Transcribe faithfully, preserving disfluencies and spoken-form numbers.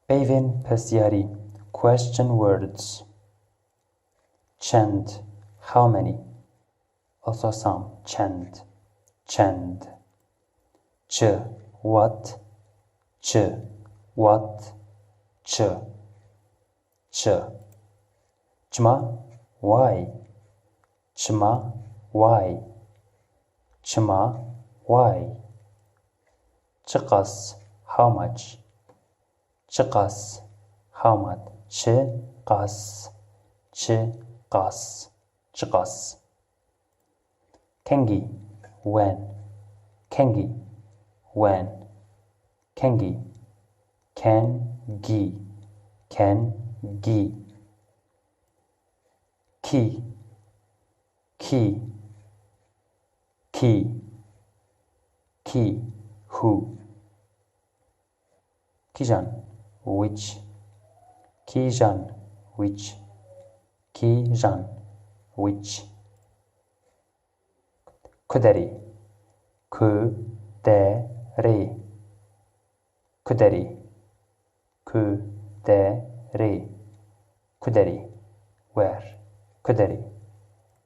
Peyvên pirsiyarî, question words. Çend, how many? Also some, çend, çend. Çi, what, çi, what, çi, çi. Çima, why, çima, why, çima, why. Çiqas, how much, çiqas, how much, çiqas, çiqas, çiqas. Kengî, when, kengî, when, kengî, kengî, kengî. Kî, kî, kî, kî, kî, who. Kîjan, which. Kîjan, which. Kîjan, which. Kuderî, kuderî. Kuderî, kuderî. Kuderî, where. Kuderî.